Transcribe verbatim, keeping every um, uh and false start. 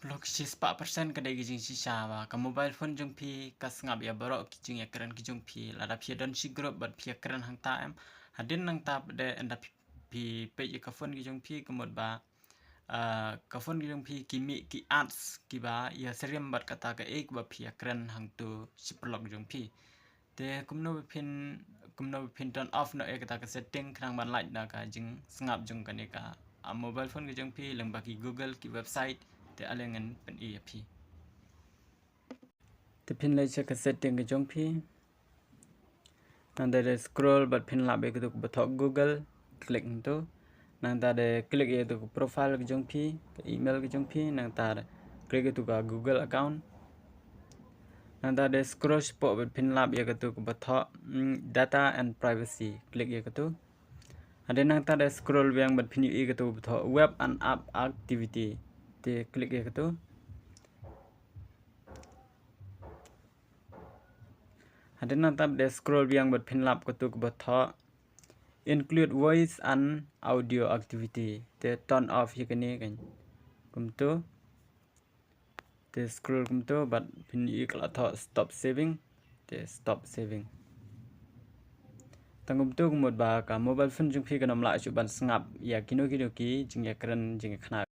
Lok shi spah percent ka dei ka jingshisha ba ka mobile phone jong phi ka sngap ïa baroh ki jingïakren ki jong phi, lada phi ïa don shi group bad phi ïakren hangta em. Hadien nangta pat de ynda phi, phi peit ïa ka phone ki jong phi ka mut ba, ah, ka phone ki jong phi ki mih ki ads kiba ïasyriem bad kata kaei kaba phi ïakren hangto shi paralok jong phi. Te kumno ba phin, kumno ba phin turn off noh ïa kata ka setting khnang ban lait na ka jingsngap jong kane ka, ah, mobile phone ka jong phi lyngba ki Google ki website, te ale ngan pyni ïa phi. Te phin leit sha ka setting ka jong phi. Nangta de scroll bad phin lap ïa katu kaba thoh Google, click hangtu. Nangta de click ïa katu ka profile ka jong phi, ka email ka jong phi, nangta de click ïa katu ka Google account. Nangta de scroll shapoh bad phin lap ïa katu kaba thoh, mm, data and privacy, click ïa katu. Hadien nangta de scroll biang bad phin ïohi ïa katu kaba thoh web and app activity, te click ïa katu. Hadien nangta de scroll biang bad phin lap katu kaba thoh include voice and audio activity, te turn off ïa kane kan. Kumtu. Te scroll kumtu bad phin ïohi ka la thoh stop saving, te stop saving. Tang kumtu ka mut ba ka mobile phone jong phi kan ym lah shuh ban sngap ïa kino kino ki jingïakren jingïakhynnah.